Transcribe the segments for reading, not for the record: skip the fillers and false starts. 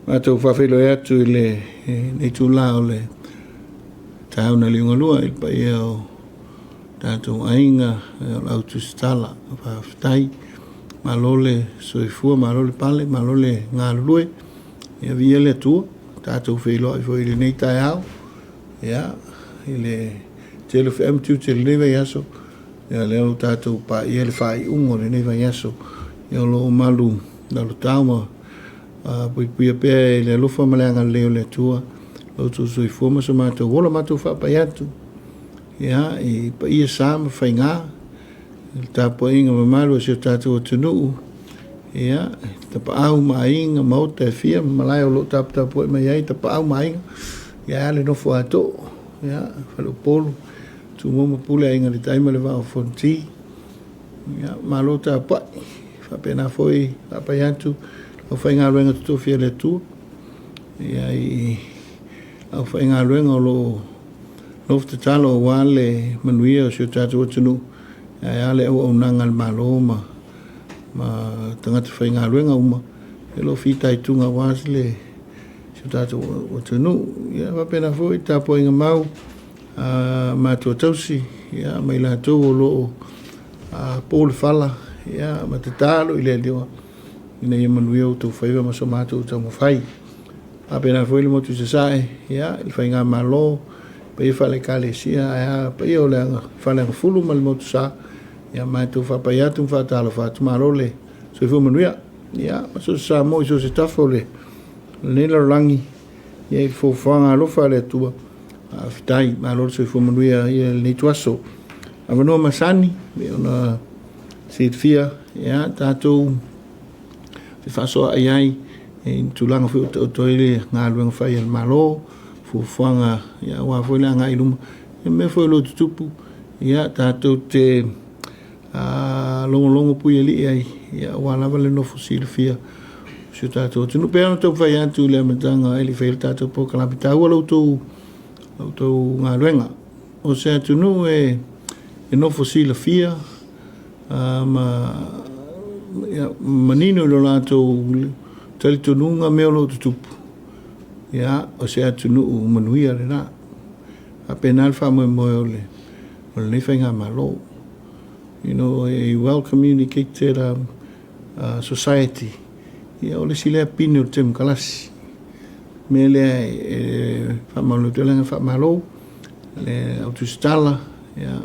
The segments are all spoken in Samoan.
Matou faafeiloai atu i lenei itula o le taeao na liugalua i le paia o tatou aiga o le au tusitala. Faafetai, malo le soifua, malo le pale, malo le galulue. Ia viia le Atua. Tatou feiloai foi i lenei taeao. Ia, i le tele o feau ma tiute o lenei vaiaso, ia lea ua tatou paia le faaiuga o lenei vaiaso. Ia o lo o malu lalotao ma puipuia pea e le alofa ma le agalelei o le Atua lo outou soifua ma so matou ola. Matou faapai atu ia i paia sa ma faiga i le tapuaiga mamalu a si o tatou atunuu, ia tapaau ma aiga, maota e fia ma malae o lo o taputapuai mai ai tapaau ma aiga, ia ae a le nofo a too, ia faleupolu, Tumua ma Pule, Aiga i le Tai ma le Vaa o Fonoti. Ia, malo tapuai. Faapena foi faapai atu le aufaigaluega totofi a le Atua, ia i aufaigaluega o lo o nofo tatalo aua le manuia o si o tatou atunuu, ae a le auaunaga a le Malo ma tagata faigaluega uma o lo o fitaituga aua le si o tatou atunuu. Ia faapena foi le tapuaiga mau a matua tausi ia ma i latou o lo o po le fala ia ma tatalo i le Atua ina ia manuia outou faiva ma so matou taumafai. Faapena foi le motu i Sasae ia i le faigamalo, paia faale-Ekalesia ae a paia o le Faleagafulu ma le Motu Sa, ia matou faapai atu ma faatalofa atu, malo le soifua manuia. Ia ma so o se Samoa i so o se tafa o lenei lalolagi, ia i le foafoaga alofa a le Atua, faafetai, malo le soifua manuia ia lenei ituaso. Avanoa masani, pei ona silafia, ia tatou fefaasoaai ai i tulaga foi o taoto ai le galuega fai a le Malo, fuafuaga ia aua foi le agai i luma, ia mea foi o lo o tutupu, ia tatou te logologo puialii ai, ia aua lava le nofo silafia o si o tatou atunuu. Pei ona taumafai atu i le amataga e le i faia le tatou polokalame, taua la outou galuega. O se atunuu e nofo silafia ma ia, manino i lo latou talitonuga mea o lo o tutupu, ia, o se atunuu manuia lena. Faapena le faamoemoe o lenei faigamalo. You know, a well communicated society, ia o le isi lea pine o le temokalasi. Mea lea e faamalo atu ai le agaga faamalo le au tusitala, ia,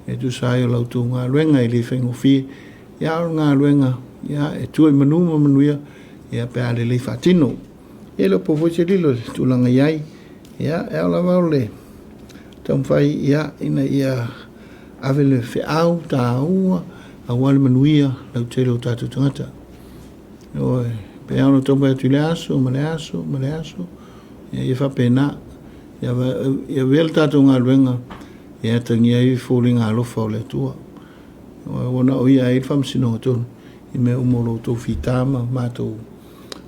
e tusa ai o la outou galuega e le faigofie, ia a o le galuega, ia, e tua i manu ma manuia, ia, pe a lelei faatino. Ia e le o po foi se lilo i le tulaga i ai, ia, e ao lava o le taumafai, ia, ina ia ave le feau taua aua le manuia lautele o tatou tagata. Ioe, pe a ona taumafai atu i le aso ma le aso ma le aso, ia, ia faapena. Ia avea le tatou galuega e atagia ai foliga alofa o le Atua. Ua na o ia ai le faamasinoga tonu i mea uma o lo outou fita ma matou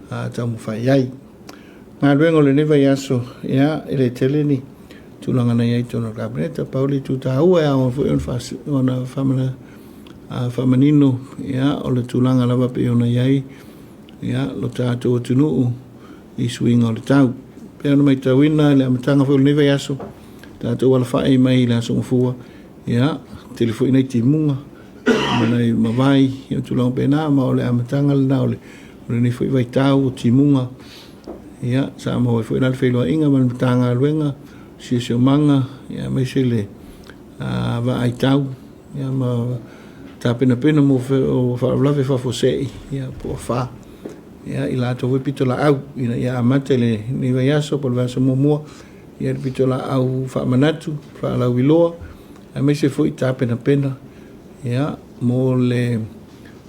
taumafai ai. Galuega o lenei vaiaso, ia, e le tele ni tulaga na i ai i totonu o le Kapeneta, pau le itu taua e ao foi ona faamanino, ia, o le tulaga lava pei ona i ai, ia, lo tatou atunuu i suiga o le tau. Pei ona matauina i le amataga foi o lenei vaiaso, tatou alafai mai i le Aso Gafua, ia, tele foi nai timuga ma nai mavae, ia tulaga faapena, ma o le amataga lena o lenei foi vaitau o timuga. Ia, sa maua ai foi la le feiloaiga ma le Matagaluega Siosiomaga, ia, aemaise le vaai tau, ia, ma tapenapena mo faalavelave faafuasei, ia, po o afa, ia, i latou foi pitolaau ina ia amata i lenei vaiaso po o le vaiaso muamua, ia, le pitolaau faamanatu, faalauiloa, aemaise foi tapenapena, ia, mo le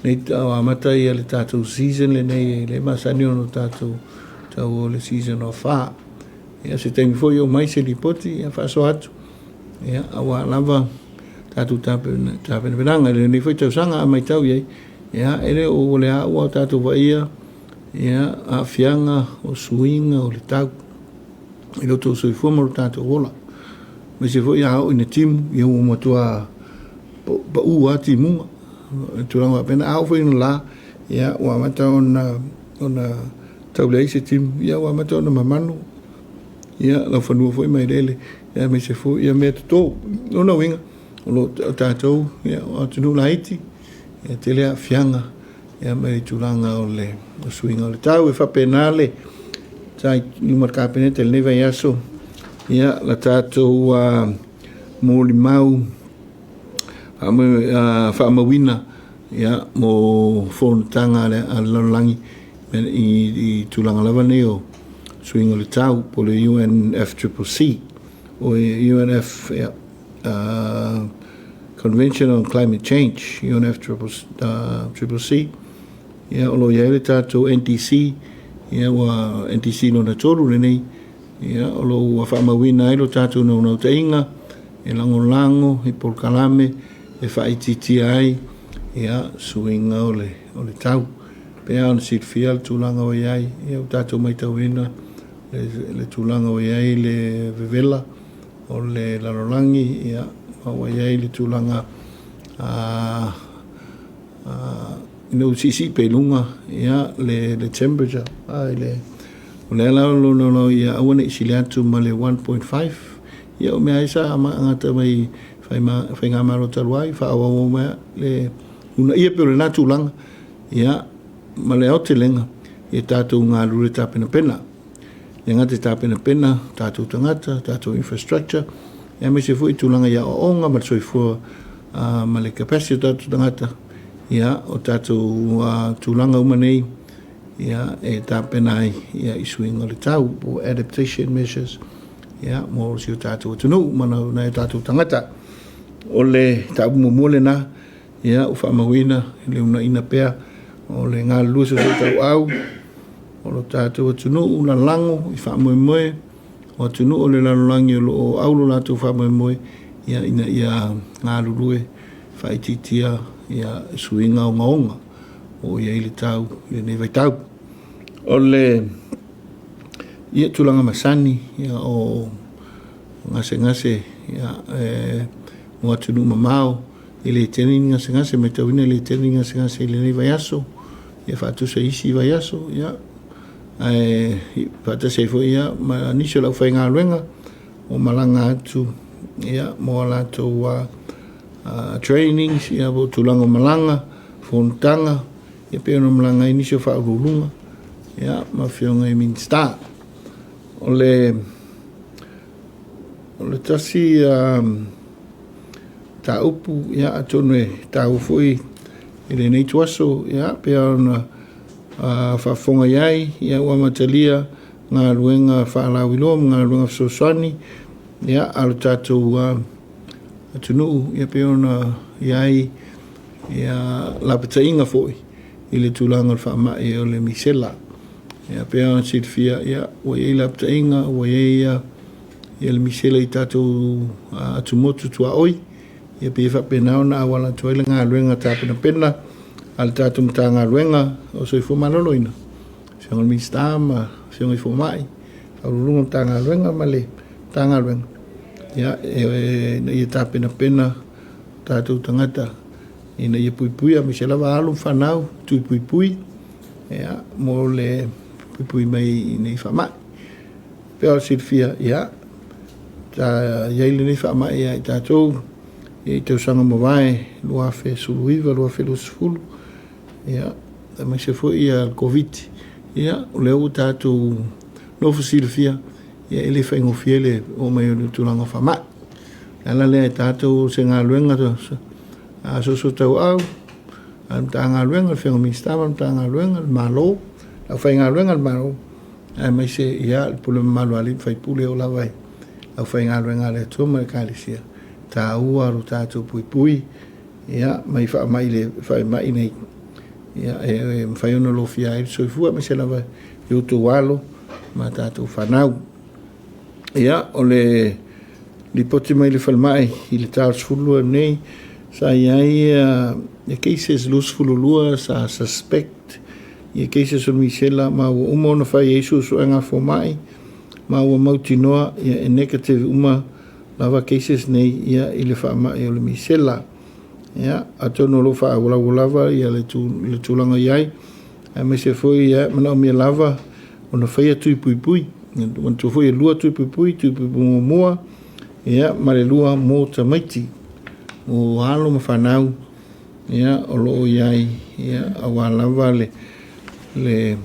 nei amata ia le tatou season lenei e le masani ona tatou tau o le season o afa. Ia, se taimi foi oo mai se lipoti, ia, faasoa atu, ia, aua lava tatou tapenapenaga i lenei foi tausaga. A matau i ai, ia, e le o ua le a ua tatou vaaia, ia, aafiaga o suiga o le tau i lo outou soifua ma lo tatou ola. Aemaise foi a oo ina timu, ia ua matua pau lava timuga, tulaga faapena. A oo foi ina la, ia, ua amata ona tau leai se timu, ia ua amata ona mamanu ia laufanua foi ma eleele, ia aemaise foi ia mea toto. O lona uiga, o lo o tatou ia, o atunuu laiti, ia tele aafiaga ia mai le tulaga o le suiga o le tau. E faapena le sa i luma o le Kapeneta i lenei vaiaso, ia la tatou molimau faamauina ia mo fonotaga a le lalolagi i tulaga lava nei o suiga o le tau po o le UNFCCC o UNF ia, Convention on Climate Change UNFCCC ia o lo o i ai le tatou NDC ia ua NDC lona 3 lenei ia o lo o ua faamauina ai lo tatou naunautaiga e lagolago i polokalame e faaitiitia ai ia suiga o le tau. Pei lava ona silafia le tulaga ua i ai, ia ua tatou matauina le tulaga ua i ai le vevela o le lalolagi, ia, ma ua i ai le tulaga ina ua siisii pea i luga ia, le temperature. O lea la o lo o naunau ia aua ne i sili atu ma le 1.5. Ia o mea ai sa gata mai Faigamalo talu ai, faaauau mai le uunaia pei o lena tulaga, ia, ma le aotelega, ia tatou galulue tapenapena. E le gata i tapenapena tatou tagata, tatou infrastructure, aemaise foi tulaga i aoaoga ma le soifua ma le capacity o tatou tagata, ia, o tatou tulaga uma nei, ia, e tapena ai ia, i suiga o le tau, po adaptation measures, ia, mo si o tatou atunuu ma nai o tatou tagata. O le mataupu muamua lena, ia, ua faamauina le uunaina pea o le galulue soosootaua o lo tatou atunuu lalago i faamoemoe o atunuu o le lalolagi o lo o au lo latou faamoemoe ia, ina ia galulue faaitiitia ia, suiga ogaoga o i ai le tau i lenei vaitau. O le ia, tulaga masani ia, o gasegase ia, mo atunuu mamao, e le tele ni gasegase, matauina e le tele ni gasegase i lenei vaiaso, ia faatusa i isi vaiaso, ia, ae faatasi ai foi ia, ma nisi o le aufaigaluega o malaga atu ia, mo a latou trainings, ia, po o tulaga o malaga, fonotaga, ia pei ona malaga ai nisi o faauluuluga ia, ma afioga i Minisita. O le tasi mataupu, ia, atonu e taua foi i lenei ituaso, ia, pei ona faafofoga i ai, ia, ua amatalia galuega faalauiloa ma galuega fesoasoani, ia, a lo tatou atunuu, ia, pei ona i ai ia, lapataiga foi i le tulaga o le faamai o le misela. Ia, pei ona silafia, ia, ua i ai lapataiga, ua i ai ia, le misela i tatou atumotu tuaoi, ia pei e faapena ona auala atu ai le galuega tapenapena a le tatou Matagaluega o Soifua Maloloina, Afioga i le Minisita ma Afioga i Fomai, Faauluuluga o Matagaluega ma le Matagaluega, ia, ina ia tapenapena tatou tagata ina ia puipuia, aemaise lava alo ma fanau, tui puipui, ia, mo le puipui mai i nei faamai. Pei ona silafia, ia, sa i ai lenei faamai ia i tatou i tausaga mavae 2019, 2020, ia, aemaise foi ia le Koviti, ia, o lea ua tatou nofo silafia, ia, e le faigofie le oo mai o le tulaga o faamai. O le ala lea e tatou o se galuega soosootaua a le Matagaluega, le Afioga i le Minisita ma le Matagaluega, le Malo, le aufaigaluega a le Malo, aemaise ia, le pule mamalu a alii ma faipule o lava i aufaigaluega a le Atua ma le Ekalesia, taua lo tatou puipui ia, mai faamai le faamai nei, ia, e mafai ona lofia ai le soifua, aemaise lava i outou alo ma tatou fanau. Ia, o le lipoti mai le falemai i le ta o le 12 nei, sa i ai ia cases 22 sa suspect ia cases o le misela ma ua uma ona fai ai suesuega a fomai ma ua mautinoa ia, e negative uma lava cases nei ia, i le faamai o le misela. Ia, atonu o lo o faaauau lava ia, le tulaga i ai, aemaise foi ia, manaomia lava ona faia tui puipui. Manatua foi e 2 tui puipui, tui puipui muamua, ia, ma le 2 mo tamaiti, mo alo ma fanau, ia, o lo o i ai, ia, aua lava le, le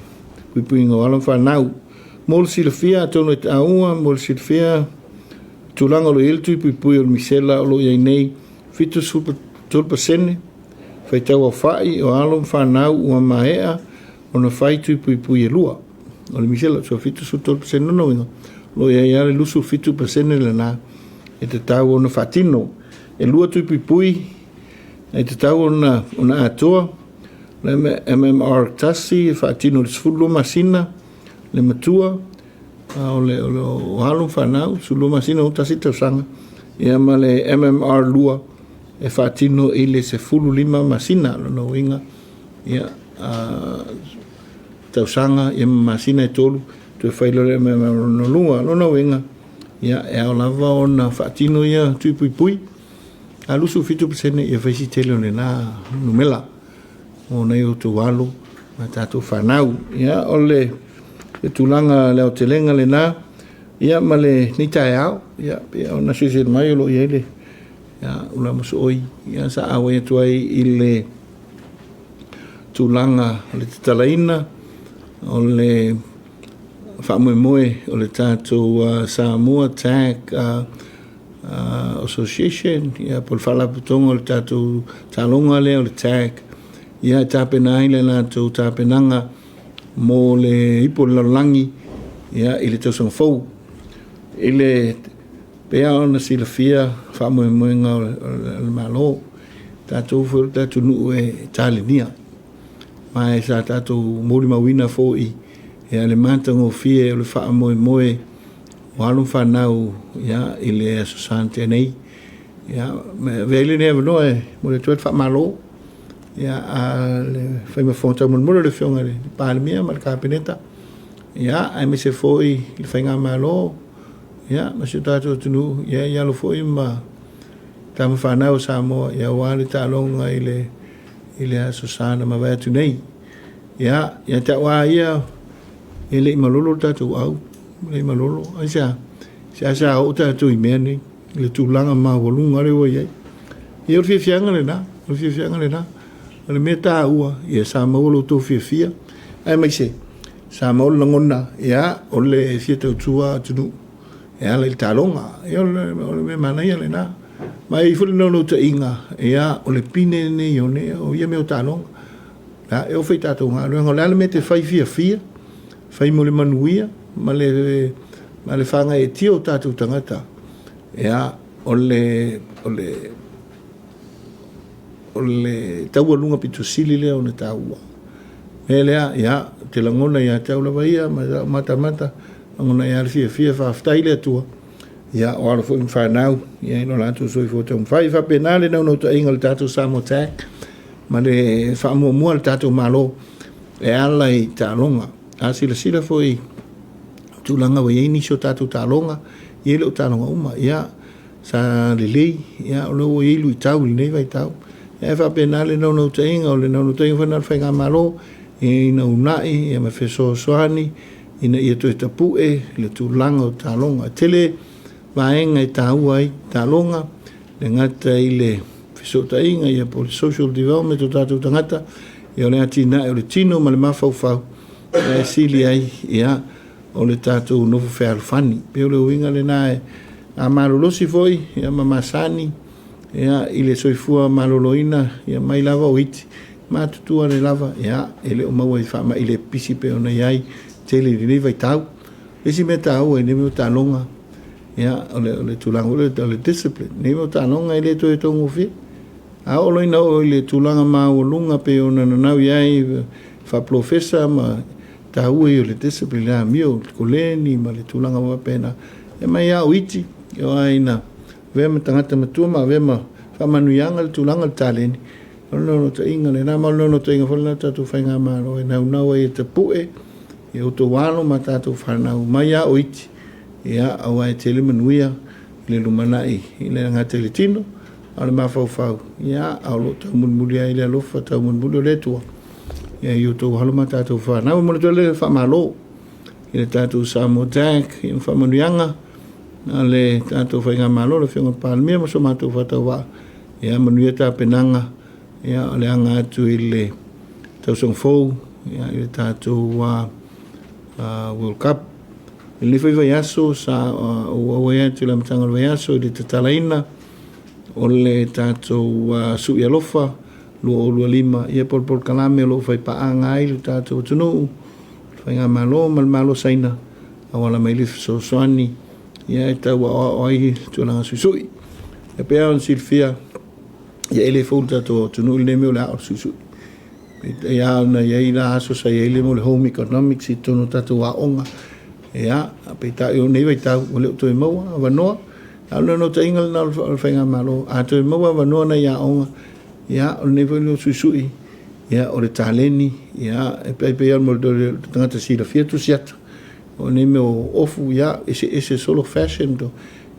puipuiga o alo ma fanau. Mo le silafia, atonu e taua, mo le silafia, tulaga o lo o i ai le tui puipui o le misela o lo o i ai nei, 73% faitau aofai o alo ma fanau ua maea ona fai tui puipui e 2. O le misela, so 73% lona uiga, o lo o i ai lava le 27% lena e tatau ona faatino. E 2 tui puipui e tatau ona atoa, le MMR 1 e faatino i le 12 masina le matua, o le alo ma fanau, 12 masina ua tasi tausaga, ia ma le MMR 2 e faatino i le 15 masina, lona uiga, ia, tausaga ia ma masina e 3, toe fai loa le MMR lona 2. Lona uiga, ia, e ao lava ona faatino ia tui puipui, a 27% ia fai si tele o lena numera o nai o outou alo ma tatou fanau. Ia, o le tulaga le aotelega lena, ia ma lenei taeao, ia, pei ona silasila mai o lo o i ai le ula mosooi, ia, sa auai atu ai i le tulaga o le tatalaina o le faamoemoe o le tatou Samoa Tag Association, ia, po o le faalapotopotoga o le tatou taaloga lea o le tag, ia, e tapena ai le latou tapenaga mo le ipu o le lalolagi, ia, i le tausaga fou. I le pei ona silafia faamoemoega o le Malo, tatou foi o le atunuu e talenia, ma e sa tatou molimauina foi, ia, le matagofie o le faamoemoe o alo ma fanau, ia, i le Aso Sa na tea nei. Ia, ma avea ai lenei avanoa e momoli atu ai le faamalo, ia, a le faimafofoga taumolimoli o le Afioga i le Palemia ma le Kapeneta, ia, aemaise foi le Faigamalo, ia, ma si o tatou atunuu, ia, i alo foi ma tama fanau o Samoa, ia, aua le taaloga i le Aso Sa na mavae atu nei. Ia, ia te au lava ia, e le i malolo le tatou au, e le i malolo. Aisea? Seasea oo tatou i mea nei, i le tulaga maualuga lea ua i ai. Ia, o le fiafiaga lena, o le fiafiaga lena. O le mea taua, ia sa maua lo outou fiafia, aemaise sa maua le lagona, ia, o le fia tautua atunuu e ala i le taaloga. Ia, o le mea manaia lena. Ma e i ai foi le naunautaiga, ia, o le pine lenei o ia mea o taaloga. Ia, e oo foi i tatou galuega, o le a le mea e te fai fiafia, fai mo le manuia ma le faagaeetia o tatou tagata, ia, o le taualuga pito sili lea ona taua. Mea lea, ia, ou te lagona ia te au lava ia ma lau matamata, lagona ai lava le fiafia, faafetai i le Atua, ia, o alo foi ma fanau, ia, i lo latou soifua taumafai. E faapena le naunautaiga o le tatou Samoa Tag ma le faamuamua a le tatou Malo e ala i taaloga. A silasila foi i tulaga ua i ai nisi o tatou taaloga, e le o taaloga uma, ia, sa lelei, ia, o lea ua i ai luitau i lenei vaitau. Ia, e faapena le naunautaiga, o le naunautaiga foi lena o le Faigamalo, ina uunai, ia, ma fesoasoani ina ia toe tapue le tulaga o taaloga. E tele vaega e taua ai taaloga, le gata i le fesootaiga, ia, po o le social development o tatou tagata, ia, o le atinae o le tino ma le mafaufau, e sili ai, ia, o le tatou nofo fealofani. Pei o le uiga lena e a malolosi foi, ia, ma masani, ia, i le soifua maloloina, ia, mai lava o iti, matutua le lava, ia, e le o maua i faamai le pipisi pei ona i ai tele i lenei vaitau. Le isi mea taua i lenei mea o taaloga, ia, o le tulaga foi lea o le discipline. Lenei mea o taaloga e le toe taugofie. A oo loa ina oo i le tulaga maualuga pei ona nanau i ai faapolofesa ma taua ia o le discipline, le amio, le koleni ma le tulaga faapena, e mai lava o iti, e oo lava ina avea ma tagata matua ma avea ma faamanuiaga le tulaga o le taleni. O le naunautaiga lena, ma o le naunautaiga foi lena o le tatou Faigamalo e naunau ai e tapue i outou alo ma tatou fanau mai lava o iti, ia, aua e tele manuia i le lumanai i le gata i le tino, a o le mafaufau, ia, a o lo o taumulimuli ai le alofa taumulimuli o le Atua, ia, i outou alo ma tatou fanau. E momoli atu ai le faamalo. i le tatou Samoa Tag, ia ma faamanuiaga a le tatou Faigamalo, le Afioga i le Palemia ma so matou faatauvaa, ia manuia tapenaga, ia o le aga atu i le tausaga fou, ia i le tatou World Cup. I lenei foi vaiaso sa ou auai atu i le amataga o le vaiaso i le tatalaina o le tatou Sui Alofa 2025, ia po o le polokalame o lo o faipaaga ai le tatou atunuu, le Faigamalo ma le Malo Saina, auala mai le fesoasoani ia e tau aoao ai le tulaga suisui. E pei ona silafia, ia e le fou le tatou atunuu i lenei mea o le ao suisui. Peitai lava ona i ai la aso sa i ai le mea o le home economics i totonu o tatou aoga. Ia, peitai o lenei vaitau ua le o toe maua avanoa. A o le naunautaiga lena o le Faigamalo, a toe maua avanoa nai aoga, ia, o lenei foi mea o suisui, ia, o le taleni, ia, e pei lava o le tagata silafia tusi ata. O nei mea o ofu, ia, eseese solo fashion, to,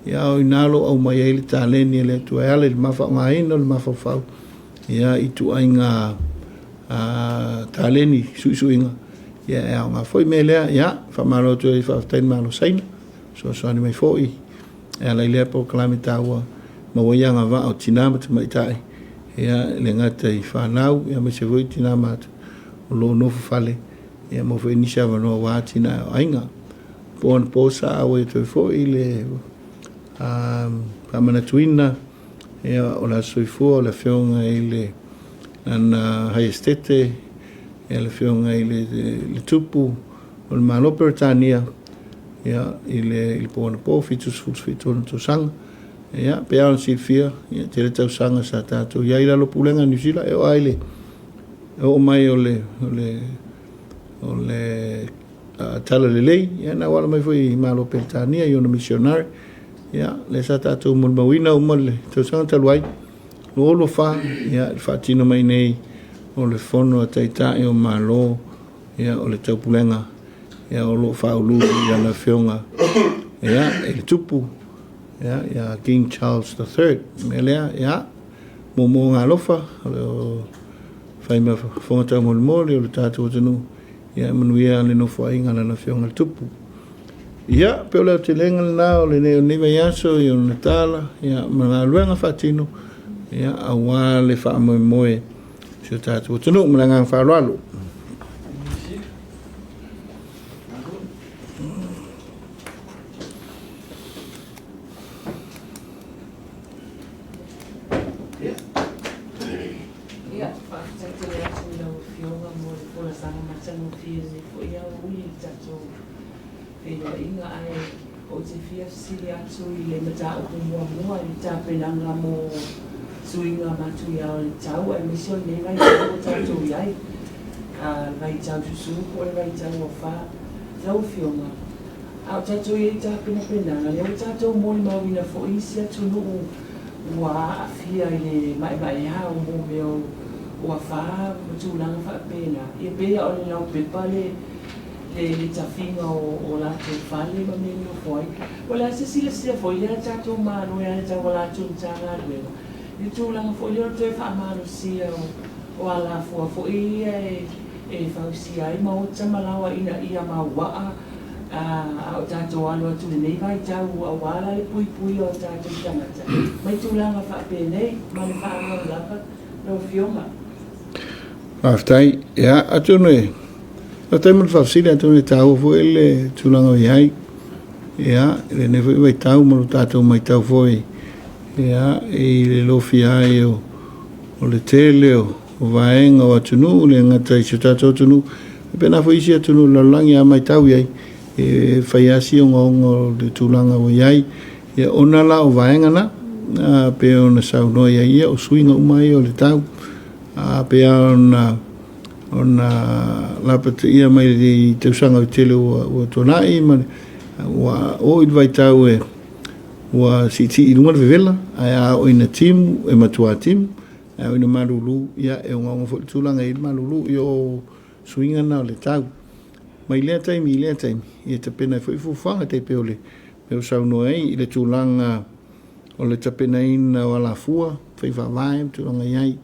ia, o ina lo aumai ai le taleni e le Atua e ala i le mafaaaogaina o le mafaufau, ia, i ituaiga taleni suisuiga, ia, e aoga foi mea lea, ia, faamalo atu ai, faafetai i le Malo Saina, fesoasoani mai foi e ala i lea polokalame taua, maua ai agavaa o tina ma tamaitai, ia, e le gata i fanau, ia, aemaise foi tina ma o lo o nofo fale, ia maua foi nisi avanoa aua atinae o aiga. Po anapo sa auai atu ai foi le faamanatuina ia, o le aso soifua o le afioga i le lana Haiestete, ia, le afioga i le Tupu o le Malo Peretania, ia, i le po anapo, 77 ona tausaga. Ia, pei lava ona silafia, ia, tele tausaga sa tatou i ai i lalo o pulega a Niu Sila, e oo lava i le oo mai o le tala lelei, ia na auala mai foi i Malo Peretania i ona missionary, ia lea sa tatou molimauina uma le tausaga talu ai 2024, ia le faatino mai nei o le fono a Taitai o Malo, ia o le taupulega, ia o lo o faauluulu i lana afioga, ia i le tupu, ia ia King Charles III. Mea lea, ia moomooga alofa o le fai ma fofoga taumolimoli o le tatou atunuu, ia manuia le nofoaiga a lana afioga i le Tupu. Ia, pe o le aotelega lena o lenei vaiaso i ona tala, ia, ma galuega faatino, ia, aua le faamoemoe o si o tatou atunuu. Ma le agaga faaaloalo. Ia, faafetai tele atu i lau Afioga mo le folasaga matagofie i lenei foi aoauli i le tatou feiloaiga. Ae ou te fia fesili atu i le mataupu muamua i le tapenaga mo suiga matuia o le tau aemaise o lenei vaitau ua tatou i ai, le vaitau susu po o le vaitau afa. Lau Afioga, A o tatou i ai i tapenapenaga, lea ua tatou molimauina foi isi atunuu ua aafia i le maemaea o mō mea o afa ma tulaga faapena. Ia pei lava o le laupepa le le tafiga o latou fale ma mea e nofo ai. Po o le a se silasila foi lea a le tatou Malo e ala tauala atu i le Matagaluega i le tulaga foi lea o le toe faamalosia o alafua foi ia e fausia ai maota ma laoa ina ia mauaa a o tatou alo atu i lenei vaitau aua la le puipuia o tatou tagata mai tulaga faapenei. Ma le faaaloalo lava lau Afioga. Faafetai. Ia, atonu e, faafetai mo le faafesili, atonu e taua foi le tulaga o i ai. Ia, i lenei foi vaitau ma lo tatou matau foi, ia, i le lofia ai o, o le tele o, o vaega o atunuu, le gata i si o tatou atunuu, faapena foi isi atunuu o le lalolagi a matau i ai, e fai lava si ogaoga o le tulaga ua i ai. Ia, ona la o vaega na, pei ona saunoa i ai, ia, o suiga uma ia o le tau, pei lava ona ona lapataia mai i tausaga tele ua tuanai ma ua oo i le vaitau e ua siitii i luga le vevela, ae a oo ina timu, e matua timu. Ae oo ina malulu, ia e ogaoga foi le tulaga e i ai le malulu, ia o suiga na o le tau. Mai lea taimi i lea taimi, ia tapena ai foi fuafuaga, tai pei o le mea ua saunoa ai i le tulaga o le tapenaina o alafua, faiga faavae ma tulaga i ai.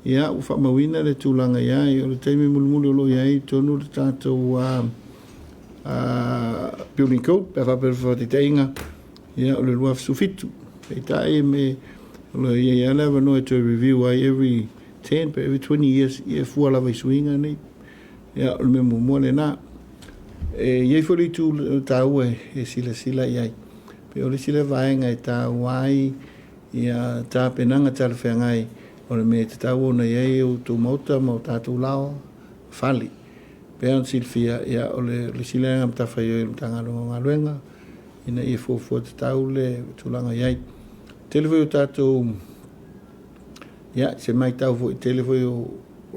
Ia, ua faamauina le tulaga i ai, o le taimi mulimuli o lo o i ai i totonu le tatou Building Code, pe a faapea o le faataitaiga, ia, o le 2017. Peitai me o lo o i ai lava le avanoa e toe review ai every 10 pe every 20 years, ia e fua lava i suiga nei. Ia, o le mea muamua lena. E i ai foi le itu taua e silasila i ai, pe o le isi lea vaega e taua ai ia tapenaga talafeagai o le mea e tatau ona i ai outou maota ma o tatou laoa fale. Pei ona silafia, ia, o le isi lea matafaioi a le Matagaluega o Galuega ina ia fuafua tatau le tulaga i ai. Tele foi o tatou, ia, se matau foi, tele foi o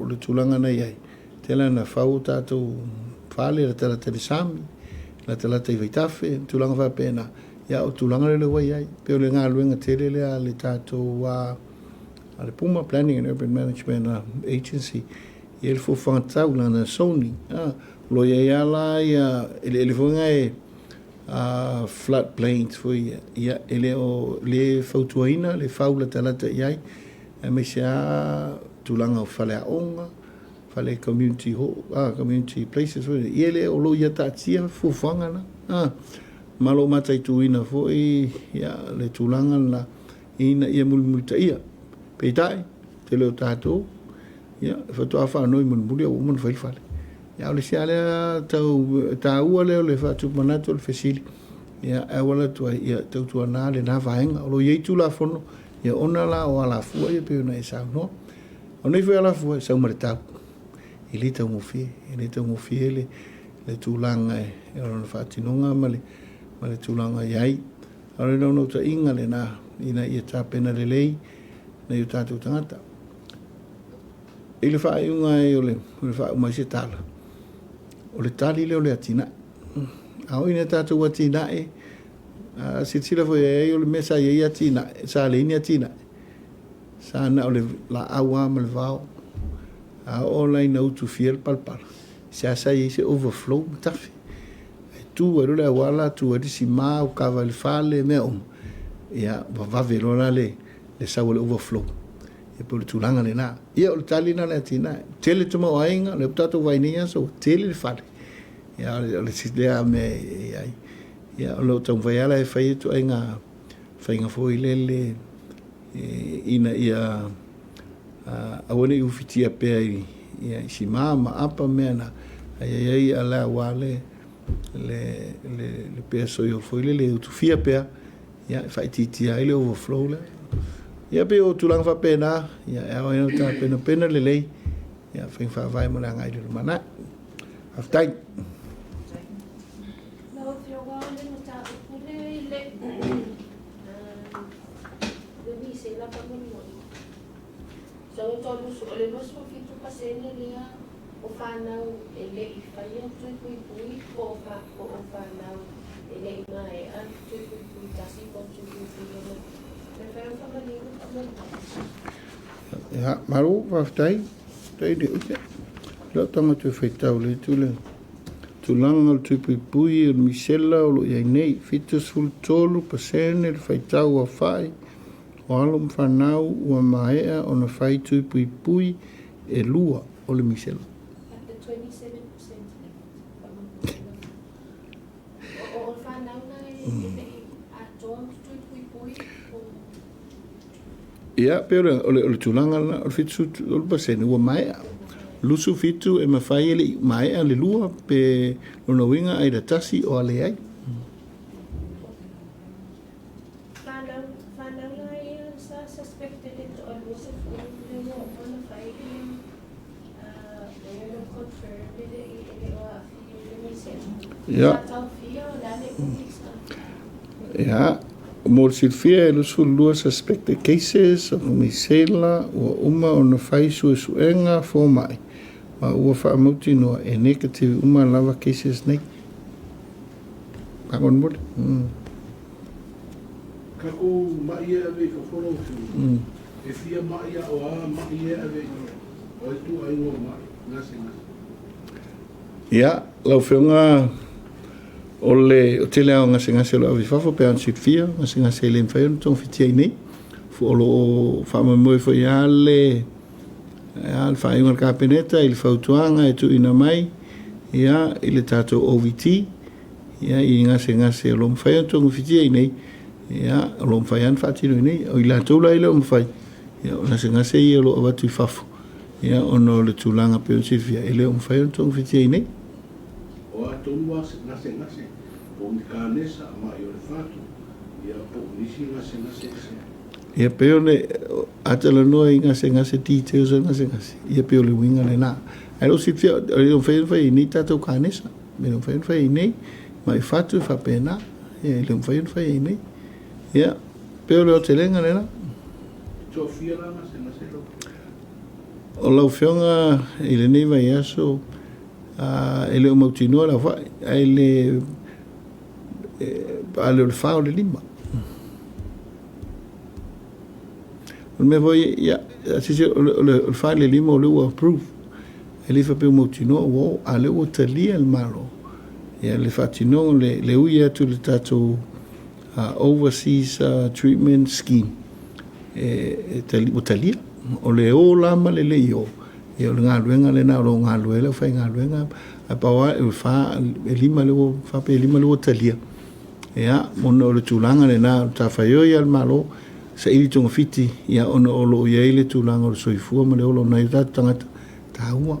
le tulaga na i ai, tele na fau o tatou fale latalata i le sami, latalata i vaitafe, tulaga faapena, ia, o tulaga lea ua i ai. Pei o le galuega tele lea a le tatou a le PUMA, Planning and Urban Management Agency, ia le fuafuaga tatau lana Sony. O lo o i ai lava la ia eleele foi na e flood plains foi ia, e le o le fautuaina le fau latalata i ai, aemaise lava tulaga o faleaoga, fale community hall, community places foi ia, e le o lo o ia taatia fuafuaga na. Ma lo o mataituina foi ia le tulaga lena ina ia mulimulitaia. Peitai, tele o tatou, ia, faatoa faanoi mulimuli a ua uma ona fai le fale. Ia, o le isi lava lea tau taua lea o le faatupu manatu o le fesili, ia, e auala atu ai, ia, tautuana lena vaega. O lo o i ai Tulafono, ia, ona la o alafua ia pei ona e saunoa. O nei foi alafua e sau ma le tau. E le taugofie, e le taugofie le, le tulaga e o lona faatinoga ma le, ma le tulaga i ai. A o le naunautaiga lena, ina ia tapena lelei nai o tatou tagata. I le faaiuga ai o le, o le faauma ai se tala, o le tali lea o le atinae. A oo ina tatou atinae, a silasila foi i ai o le mea sa i ai atinae, sa leai ni atinae, sa na o le laau lava ma le vao. A oo la ina utufia le palapala, seasea i ai se overflow ma tafe. E tu ai loa le auala, tu ai le sima, ua kava i le fale, mea uma. Ia, ua vave loa la le, le sau o le overflow. Ia pei o le tulaga lena. Ia, o le tali lena o le atinae. Tele tamaoaiga, lea ua tatou vaai i nei aso, ua tele le fale. Ia, o le isi lea mea e i ai. Ia, o lo o taumafai lava la e fai ituaiga faiga foi lele ina ia aua ne i ufitia pea i, ia, i sima ma apa mea na, ae i ai ala aua le, le, le, le pea soio foi lele e utufia pea, ia, e faaitiitia ai le overflow lea. Ia, pei o tulaga faapena, ia, e ao ai ona tapenapena lelei, ia, faiga faavae mo le agai i le lumanai. Faafetai. Lau Afioga, o le mataupu lea i le le misela faamolemole. So o le 27% lea o fanau e le i faia tui puipui po o fanau e le i maea tui puipui tasi po o tui puipui lona. Pe mafai ona faamanino faamolemole. Ia, malo, faafetai. Faafetai le uta. Lau tagata e faitau le itu lea. Tulaga o le tui puipui o le misela o lo o i ai nei, 73% le faitau aofai o alo ma fanau ua maea ona fai tui puipui e lua o le misela. At the 27% limit, o fanau na e le i atoa tui puipui o. Ia, pei o le, o le, o le tulaga lena, o le 73% ua maea. 27 e mafai e le i maea le lua, pe lona uiga either tasi o a leai. Fanau, fanau la ia sa suspected e toalua lea ua uma ona fai le confirm e le i e le o aafia i le misela. Ia. Sa taofia o le a le umi sa. Ia, mo le silafia e 22 suspected cases o misela ua uma ona fai suesuega fomai ma ua faamautinoa e negative uma lava cases nei. Faamolemole. Tatou ma'i e ave i fafo lau Afioga, e fia ma'i a o a ma'i e ave i fafo? O ai ituaiga o ma'i gasegase? Ia, lau Afioga, o le tele lava o gasegase o lo o ave i fafo, pe a ona silafia, o gasegase e le mafai ona togafitia i inei. O lo o faamoemoe foi lava le le faaiuga a le Kapeneta i le fautuaga e tuuina mai, ia, i le tatou OVT. ia, i gasegase o lo o mafai ona togafitia i inei, ia, o lo o mafai lava ona faatino i inei. O i latou la e le o mafai, ia, o gasegase ia o lo o avatu i fafo, ia, ona o le tulaga pei ona silafia, e le o mafai ona togafitia i inei. O a tonu gasegase, po o ni kanesa, ma'i o le fatu, ia, po o nisi gasegase ese. Ia, pei o le, a talanoa i gasegase, details o le gasegase, ia pei o le uiga lena. Ae le o silafia, e le o mafai ona fai i inei tatou kanesa, e le o mafai ona fai i inei, ma'i fatu e faapena, ia, e le o mafai ona fai i inei. Ia, pei o le aotelega lena. E toafia la gasegase lau Afioga? O lau Afioga i lenei vaiaso, e le o mautinoa le aofai, ae le, a le o le 4 o le 5. O le mea foi, ia, sisi, o le 4 i le 5 o lea ua approve. E le faapea ua mautinoa ua oo, a o lea ua talia le Malo, ia, le faatinoga, le ui atu i le tatou Overseas Treatment Scheme, e ua talia. O le o la ma le le o, ia, o le galuega lena o lo o galulue ai le aufaigaluega, ae pau lava, e 4, e 5 lea ua, 4 pe 5 lea ua talia. Ia, ona o le tulaga lena, o le matafaioi a le Malo, saili togafiti, ia, ona o lo o i ai le tulaga o le soifua ma le ola o nai o tatou tagata, taua.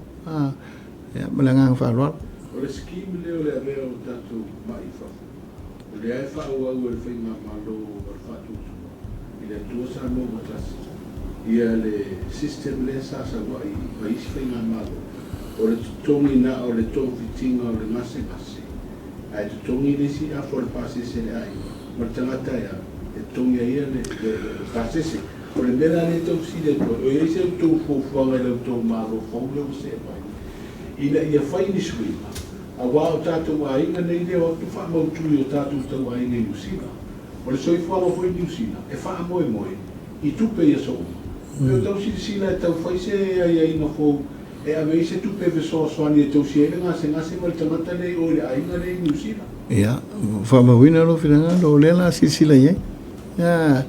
Ia, ma le agaga faaaloalo. O le scheme lea o le avea o tatou ma'i i fafo, o lea e faaauau e le Faigamalo o le Faatuatua i le Atua Samoa ua tasi, ia le system lea sa sau ai ma isi Faigamalo, o le totogi na o le togafitiga o le gasegase, ae totogi le isi afa o le pasese i le aiga ma le tagata e alu, e totogi ai ia le pasese. O le mea la lea e tau fesili atu ai, o i ai se outou fuafuaga i la outou Malo fou lea ua see mai, ina ia fai ni suiga, aua o tatou aiga nei lea o atu faamautu i o tatou tauaiga i Niu Sila. O le soifuaga foi i Niu Sila, e faamoemoe i tupe i aso uma. Pe o tau silasila e tau fai se aiaiga fou e ave ai se tupe fesoasoani e tausia ai le gasegase ma le tagata lea i o i le aiga lea i Niu Sila. Ia, faamauina lou finagalo, o lea o le a silasila i ai. Ia,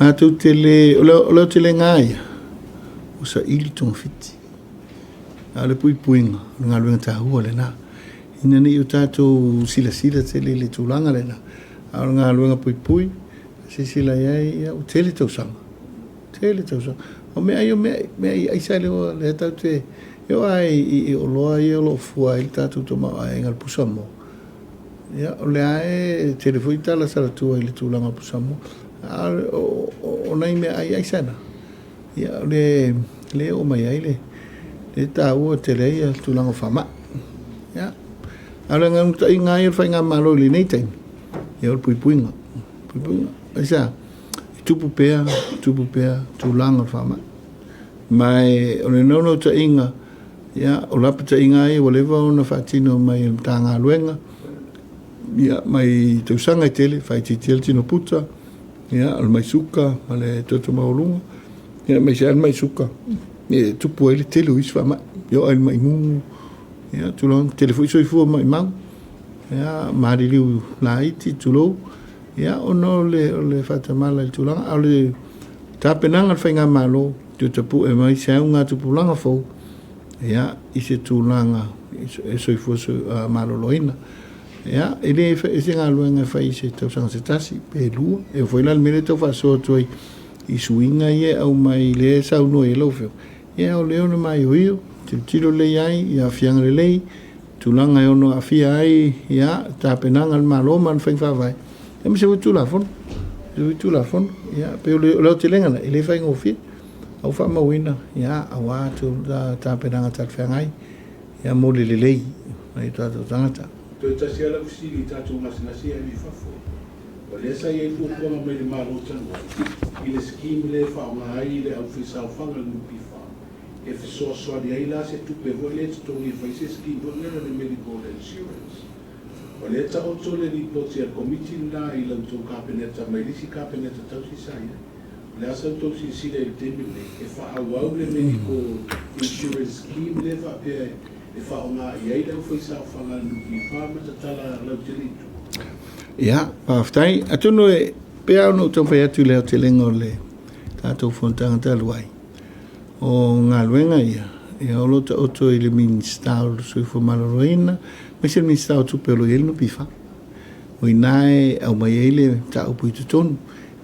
matou te le, o le aotelega lava ia, ua saili togafiti. A o le puipuiga, o le galuega taua lena. Ina ne i o tatou silasila tele i le tulaga lena, a o le galuega puipui, silasila i ai, ia, ua tele tausaga, tele tausaga. O meaai o meaai aisa lea lea tatou te, e oo lava i oloa ia o lo o fua ai le tatou tamaoaiga, le pusamoa. Ia, o lea e tele foi tala salatua i le tulaga o pusamoa. A o nai meaai aisa na, ia, o le lea e oo mai ai le le taua tele ai le tulaga o faamai. Ia, a o le naunautaiga lava ia o le faigamalo i lenei taimi, ia o le puipuiga, puipuiga. Aisea? E tupu pea, tupu pea tulaga o le faamai. Ma e, o le naunautaiga, ia, o lapataiga lava ia ua leva ona faatino mai e le Matagaluega, ia, mai tausaga e tele, faaitiitia le tino puta, ia, o le mai suka ma le toto maualuga, ia, aemaise lava le mai suka, e tupu ai le tele o isi faamai, e oo lava i le mai mumu, ia, tulaga, tele foi soifua maimau, ia, maliliu laiti, tulou, ia, ona o le, o le faatamala i le tulaga, a o le tapenaga a le faigamalo, toe tapue mai se augatupulaga fou, ia, i se tulaga e soifua maloloina. Ia, e le e se galuega e fai i se tausaga se tasi, pe lua. E oo foi la i le mea lea e tau faasoa atu ai i suiga ia e aumai lea e saunoa i ai lau Afioga, ia o lea ona maioio, tilotilo lelei ai i aafiaga lelei, tulaga e ono aafia ai ia tapenaga a le Malo ma ana faiga faavae, aemaise foi Tulafono. Aemaise foi Tulafono. Ia, pei o le aotelega lena, e le faigofie. A ua faamauina, ia, aua tapenaga talafeagai, ia, mo le lelei o nai o tatou tagata. Toe tasi lava lau fesili i tatou gasegase ia ave i fafo. O lea sa i ai fuafuaga mai le Malo talu ai i le scheme lea e faaaoga ai le aufaisaofaga a le NPF e fesoasoani ai la se tupe foi lea e totogi e fai se scheme foi lea o le medical insurance. O lea e taoto le lipoti a le Komiti lena i la outou Kapeneta mai le isi Kapeneta tausi sa i ai. O le a sa outou silasila i le taimi lenei e faaauau le medical insurance scheme lea faapea e faaaoga i ai le aufaisaofaga a le NPF ma tatala lautele i tua? Ia, faafetai. Atonu e pei lava ona ou taumafai atu i le aotelega o le tatou fonotaga talu ai, O galuega ia, ia o lo o taoto i le Minisita o le Soifua Maloloina, aemaise le Minisita o Tupe o lo o i ai le NPF. O i ina e aumai ai le mataupu i totonu.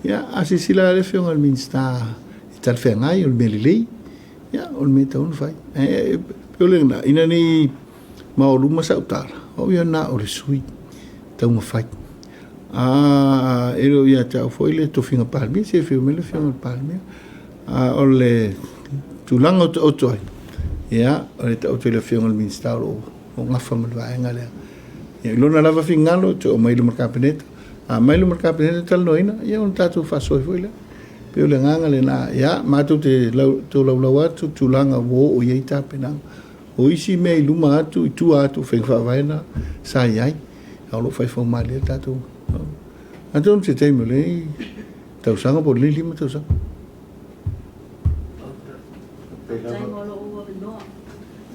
Ia, a silasila le Afioga i le Minisita e talafeagai, o le mea lelei, ia, o le mea e tatau ona fai. Ae pei o lena, ina ne i maoaluma sau tala, o au ia na o le sui taumafai. A e le o ia te au foi le tofiga Palemia, se i afio mai le Afioga i le Palemia. A o le tulaga o taoto ai, ia, o le taoto i le Afioga i le Minisita o lo o gafa ma le vaega lea. Ia, i lona lava finagalo, e toe aumai i luma o le Kapeneta. A aumai i luma o le Kapeneta talanoaina, ia ona tatou faasoa ai foi lea. E pei o le agaga lena, ia, matou te tolaulau atu tulaga ua oo i ai tapenaga. O isi mea i luma atu, i tua atu o faiga faavae na sa i ai, a o lo o faifau malie le tatou. Atonu se taimi o lenei tausaga po o lenei 5 tausaga. Faafetai mo lou avanoa.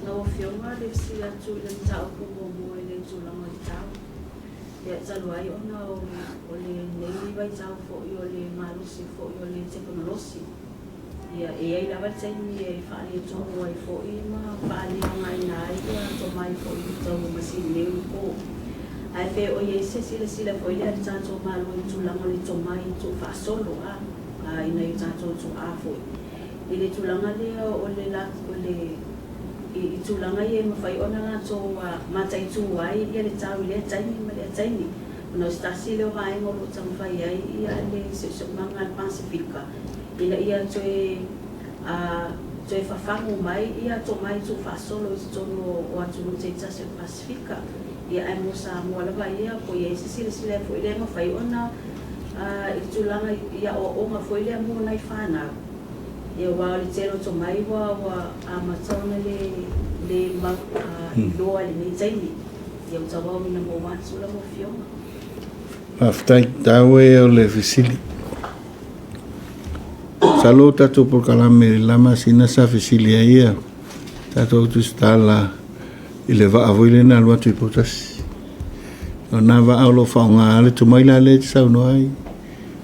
Lau Afioga le fesili atu i le mataupu muamua i le tulaga o le tau. Ia talu ai ona o lenei vaitau foi o le malosi foi o le tekonolosi, ia e i ai lava le taimi e faaletonu ai foi ma faaleaogaina ai ia tomai foi tau masini nei ona po. Ae pe o i ai se silasila foi lea a le tatou Malo i le tulaga o le tomai tuufaasolo a i nai o tatou tuaa foi i le tulaga lea o le o le i tulaga ia e mafai ona latou mataitu ai ia le tau i lea taimi ma lea taimi, ona o se tasi lea o vaega o lo o taumafai ai ia le siosiomaga a le Pasefika ina ia toe toe fafagu mai ia tomai tuufaasolo i totonu o atunuu taitasi o le Pasefika. Ia ae mo Samoa lava ia, po o i ai se silasila foi lea e mafai ona i le tulaga i aoaoga foi lea mo nai fanau. Ia aua o le tele o tomai ua ua amata ona le le mau iloa i lenei taimi. Ia ua tauau ina maua atu lau Afioga. Faafetai, taua ia o le fesili. Masalo o tatou polokalame i le la masina sa fesili ai ia tatou tusitala i le vaa foi lea na alu atu i Poutasi. O na vaa o lo o faaaoga le tomai la lea e te saunoa ai,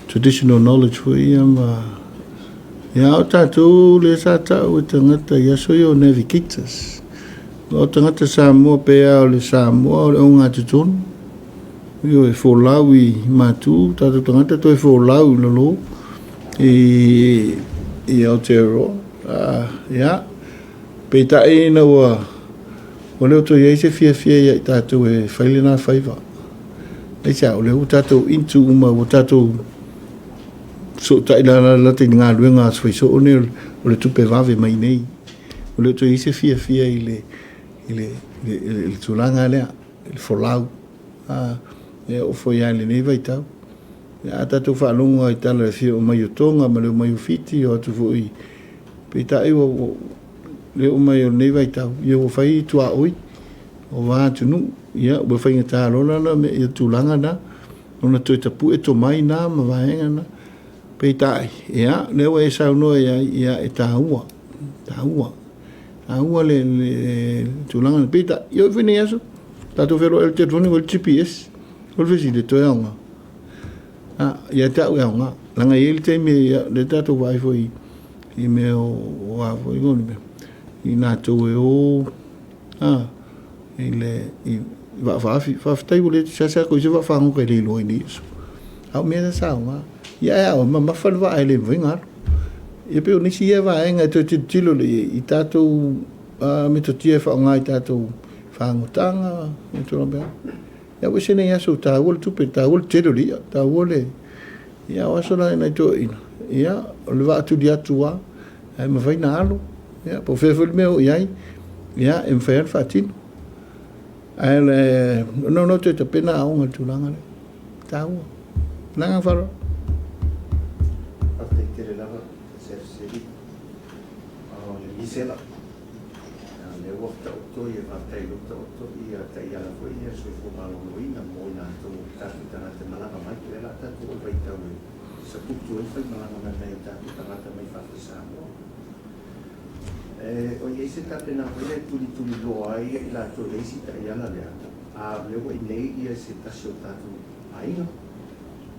traditional knowledge foi ia ma ia o tatou lea sa tau e tagata i aso ia o navigators. O tagata Samoa pe a o le Samoa o le ogatotonu. Ioe, folau i Matu, tatou tagata toe folau i lalo i Aotearoa. Ia, peitai ina ua le o toe i ai se fiafia ia i tatou e fai lena faiva. Aisea, o lea ua tatou into uma, ua tatou fesootai lalalata i le galuega a faisoo nei o le tupe vave mai nei. Ua le o toe i ai se fiafia i le tulaga lea, i le folau. E oo foi lava i lenei vaitau. A tatou faalogo lava i tala i le fia omai o Toga ma le omai o Fiti, o atu foi, peitai ua le oo mai o lenei vaitau, ia ua fai tuaoi o va atunuu, ia ua faigata loa la ia tulaga na, ona toe tapue tomai na ma vaega na. Peitai, ia, lea ua e saunoa i ai, ia, e taua, taua, taua le tulaga na. Peitai, ia oo foi i lenei aso, tatou feiloai i le telefoni ua i ai le GPS. O le fesili, e toe aoga? Ia te au e aoga. Leaga e i ai le taimi, lea tatou vaai foi i mea o a foi o le mea, i latou e o i le vaa faafi. Faafetai ua leai, seasea koe i se vaa fagota e le iloa i nei aso. A o mea na sa aoga. Ia ae a oe, mamafa le vaa e le mafai ona alu. Ia pei o nisi ia vaega e toe tilotilo lelei i ai i tatou metotia e faaaoga i tatou fagotaga ma tulaga faapena. Ia ua ese nei aso taua le tupe, taua le tele o le i'a, taua le... Ia o aso na nai toeaiina, ia o le vaa tuli atu lava, ae mafai ona alo, ia po o fea foi le mea o oo i ai, ia e mafai lava ona faatino. Ae o le naunau toe tapena aoga i le tulaga lea. E taua. Ma le agaga faaaloalo. Faafetai tele lava Chef Seli o le misela. Lea ua taoto ia, faafetai lea ua taoto ia taiala foi ia soifua maloloina mo i latou o tatou tagata e malaga mai. O lea la tatou o i vaitau e saputu ai le faimalaga mai nai o tatou tagata mai fafo i Samoa. O i ai se tapenaga foi lea e tulituliloa ai i latou e leai si taiala lea, a o lea ua i inei ia se tasi o tatou aiga,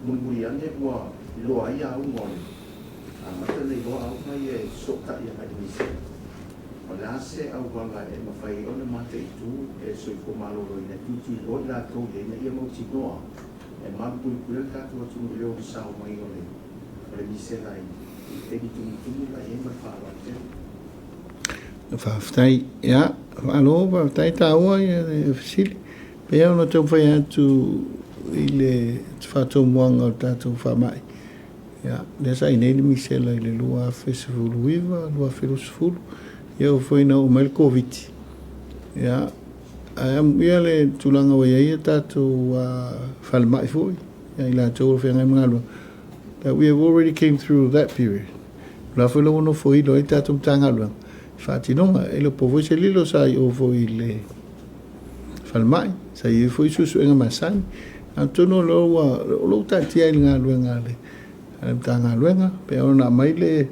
mulimuli ane ua iloa ai auga o le amata ona iloa auga ia e fesootai agai i Misela. O le a se auala e mafai ai ona mataitu e le soifua maloloina e tulituliloa i latou ia ina ia mautinoa E malupuipuia le tatou atunuu i le onosao mai o le o le misela i i taimi tumutumu la i ai ma le faaaloalo tele. Faafetai. Ia, malo, faafetai taua ia le fesili. Pei ona taumafai atu i le faatomuaga o le tatou faamai, ia, lea sa i nei le misela i le 2019, 2020, ia ua foi ina oo mai le Koviti. Ia, ae amuia le tulaga ua i ai a tatou falemai foi, ia i latou o feagai ma galuega, that we have already came through that period. O la foi la ua nofoilo ai le tatou Matagaluega i faatinoga. E le o po foi se lilo sa i o foi i le falemai, sa i ai foi suesuega masani. Atonu o lo ua o lo o taatia i le galuega a le Matagaluega, pe ona aumai le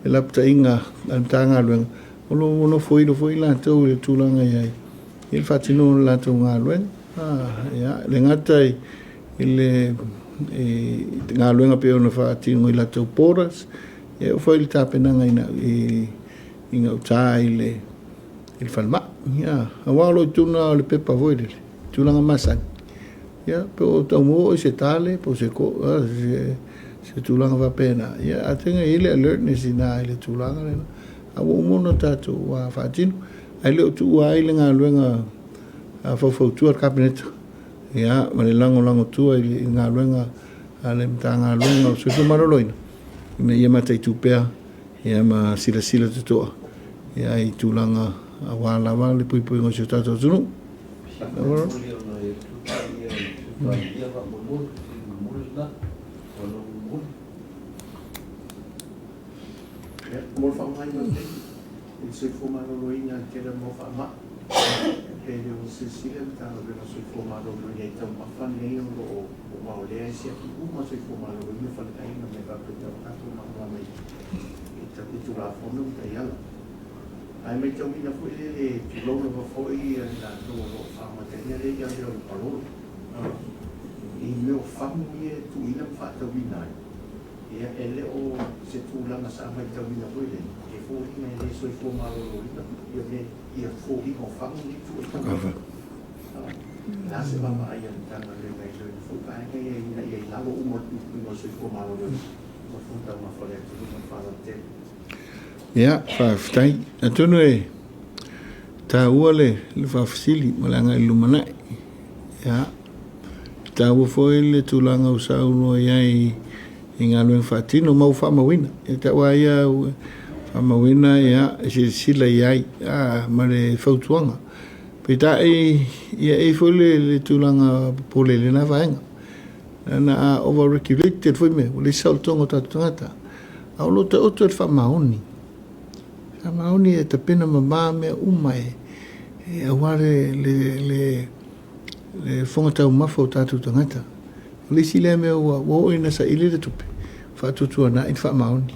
lapataiga a le Matagaluega, o lo o nofoilo foi latou i le tulaga i ai i le faatinoga o le latou galuega. Ia, le gata i le galuega pei ona faatino i latou borders, ia oo foi i le tapenaga i gauta i le falemai. Ia, aua o lo o i totonu lava o le pepa foi lele, tulaga masani, ia, pe o tau maua oe i se tale po o se se tulaga faapena, ia, atonu e i ai le alertness i ina i le tulaga lena, a ua uma ona tatou faatino. Ae le o tuua ai le galuega faufautua a le Kapeneta, ia, ma le lagolago tua i le galuega a le Matagaluega o le Soifua Maloloina, ina ia mataitu pea ia ma silasila totoa ia i tulaga aua lava le puipuiga o si o tatou atunuu. Mo le faaaogaina o le taimi i le soifua maloloina i le tele o mau faamai, pe le o silasila le Matagaluega o le Soifua Maloloina i taumafa nei o lo o aua o lea e siaki uma soifua maloloina, faleaiga ma mea faapena, ua tatou malamalama i Tulafono ma taiala. Ae matauina foi lele, tulou lava foi i latou o lo o faamataina lea ia mea o le palolo i mea o fagu ia e tuuina ma faatauina ai. Ia, e le o se tulaga sa matauina foi lele, e foliga e le soifua maloloina ia mea, ia foliga o fagu nei tuu ai. O le a se vaavaai a le Matagaluega i lona foi vaega ia ina ia i lalo uma o le puipuiga o le soifua maloloina ma le fono taumafa a le atunuu ma le faalototele. Ia, faafetai. Atonu e taua le faafesili ma le agai i le lumanai. Ia, e taua foi le tulaga ua saunoa i ai i galuega faatino ma ua faamauina. E tau lava ia ua faamauina, ia, e silasila i ai ma le fautuaga. Peitai, ia e i ai foi le tulaga popole i lena vaega. Leaga a over regulated foi mea, ua leai se saolotoga o tatou tagata. A o lo o taoto i le faamaoni. Faamaoni e tapena mama mea uma e aua le le le fofoga taumafa o tatou tagata. O le isi lea mea ua oo ina saili le tupe, faatuatuanai le faamaoni.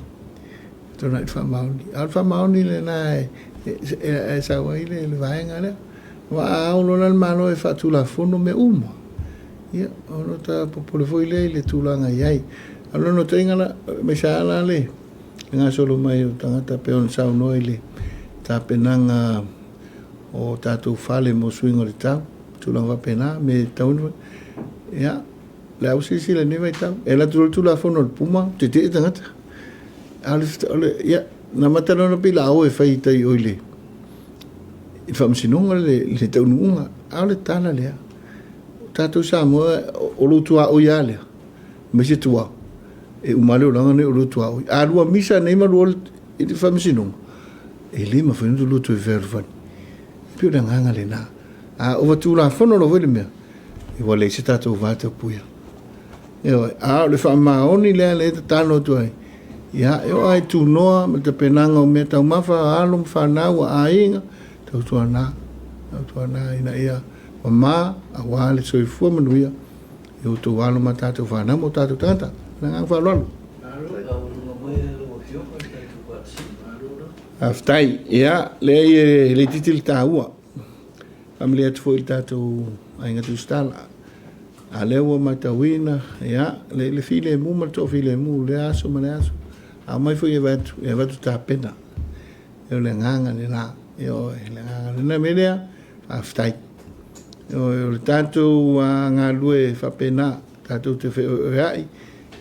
Tuanai le faamaoni. A o le faamaoni lena e sau ai le vaega lea. Aua a ao loa la le Malo e faatulafono mea uma, ia, ona ta popole foi lea i le tulaga e i ai. A o le naunautaiga la, aemaise lava la le gasolo mai o tagata pei ona saunoa i le tapenaga o tatou fale mo suiga o le tau, tulaga faapena, me e tatau ona, ia, o le a ua silasila i lenei vaitau, e alu atu loa le Tulafono a le PUMA, tetee tagata. A o le, ia, na amata loa ona pei o le a o e fai i tai i o i le Faamasinoga le taunuuga. A o le tala lea, o tatou Samoa, o lou tuaoi lava lea, aemaise tua, e uma lava le olaga lenei o lou tuaoi. A lua misa nei ma lua i le Faamasinoga, e le mafai ona lua toe fealofani. E pei o le agaga lena. A ova tulafono loa foi le mea, ua leai se tatou vatapuia. Ioe, a o le faamaoni lea lea e tatalo atu ai, ia, e oo lava i tunoa ma le tapenaga o mea taumafa a alo ma fanau a aiga, tautuana, tautuana ina ia mama aua le soifua manuia i outou alo ma tatou fanau ma o tatou tagata. Ma le agaga faaaloalo. Faafetai. Ia, leai e le itiiti le taua. Faamalie atu foi i le tatou aiga tusitala. A lea ua matauina, ia, le filemu ma le toafilemu i lea aso ma lea aso. A omai foi e avatu, e avatu tapena. O le agaga lena. Ioe, le agaga lena mea lea, faafetai. Ioe, o le tatou galulue faapena. tatou te feoeoea'i,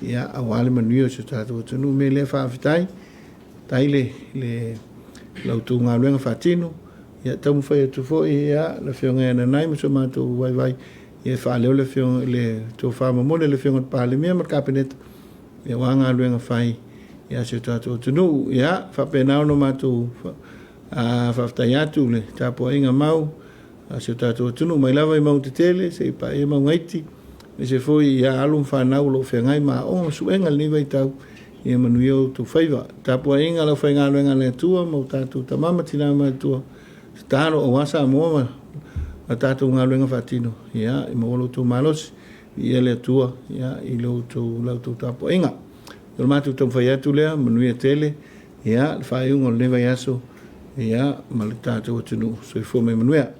ia, aua le manuia o si o tatou atunuu. O le mea lea, faafetai, faafetai le, le, la outou galuega faatino. Ia, taumafai atu foi, ia, le Afioga ia Nanai ma so matou vaivai, ia, e faaleo le Afioga, le tofa momoli a le Afioga i le Palemia ma le Kapeneta, ia, aua galuega fai ia si o tatou atunuu. Ia, faapena ona matou faafetai atu le tapuaiga mau a si o tatou atunuu mai lava i mauga tetele seia paia mauga iti, aemaise foi ia alo ma fanau o lo o feagai ma aoga ma suega i lenei vaitau, ia manuia outou faiva. Tapuaiga a le aufaigaluega a le Atua ma o tatou tama ma tina matutua, tatalo aua Samoa ma tatou galuega faatino, ia maua lo outou malosi, viia le Atua ia i lo outou la outou tapuaiga. O le matou taumafai atu lea, manuia tele ia le faaiuga o lenei vaiaso ia ma le tatou atunuu. Soifua ma ia manuia.